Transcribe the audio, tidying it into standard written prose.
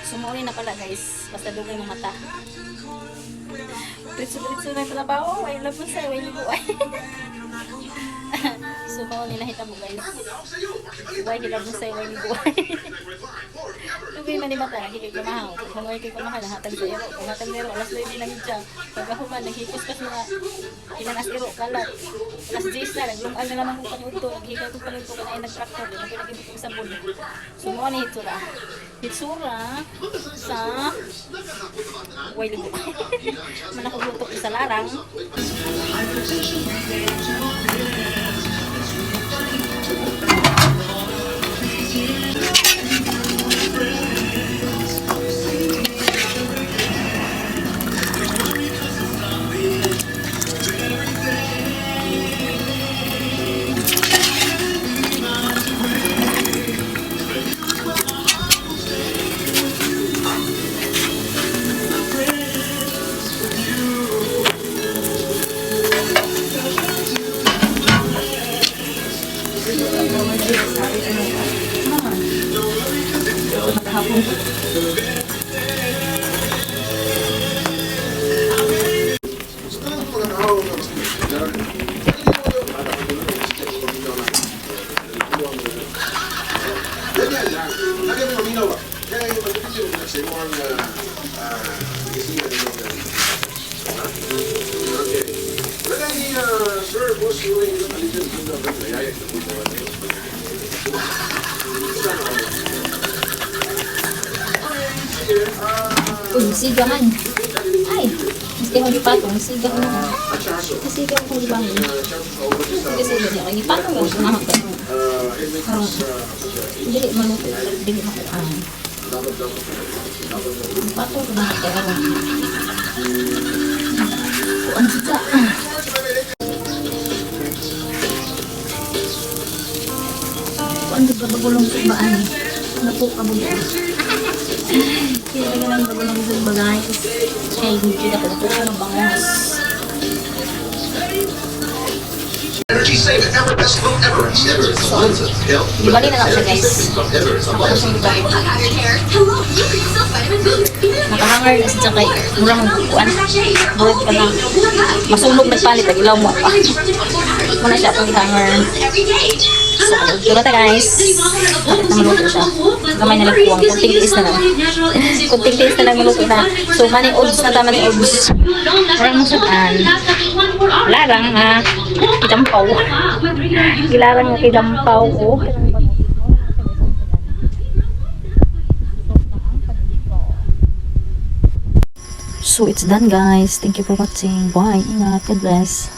Sumuli na pala, guys. Basta dugay mo mata. Diretso-diretso na yung trabaho. Way labon sa way ligo ay. So mao ni nahitabo, guys. Way hilabon sa way ligo ay. Dugay man ni mata, lagi kay kamahaw. Kung way kay kamahaw, nahatag sa iro. Kung hatag sa iro, alas 9 lang siya. Pagkahuman, naghipos pa sa mga ilang as iro, kalat. Alas 10 na, naglungan na naman ko panudto. Naghikay ko panudto, kanay nag-tractor. Di na ko nagibot og sabon. So mao ni hitsura. Hitsura sa way ligo. Man ako luto sa larang. Uy, siga man. Ay, miski akong gipatong, siga ko na. Siga ko gipatong. Sige, sige, sige. Ang gipatong lang ito na ako. Karon, dili maluto, dili makuhaan. Gipatong ko na kay aron. Kuan siya. Kuan di ba bagulong sugbaan? Napo ka mo. Kaya lang bagulong sugba, guys. Kay hindi ako po ng bangos. Energy save Everest from Everest. Everest Lenses. Gibali na lang siya, guys. Ako na siyang gibali. Nakahangar na siya kay murang kuan. Murag ka na. Masunog nagpalit ang ilaw mo pa. Muna siya akong gihanger. So, dito ta, guys. Bakit na maluto siya? Gamay na lang kuwang. Kunting tiis na lang. Kunting tiis na lang, maluto na. So, mani odds na ta, mani odds. Murang masukan. Larang ha. Kidampaw. Gilarang nga kidampaw. Oh. So, it's done, guys. Thank you for watching. Bye. Ingat. God bless.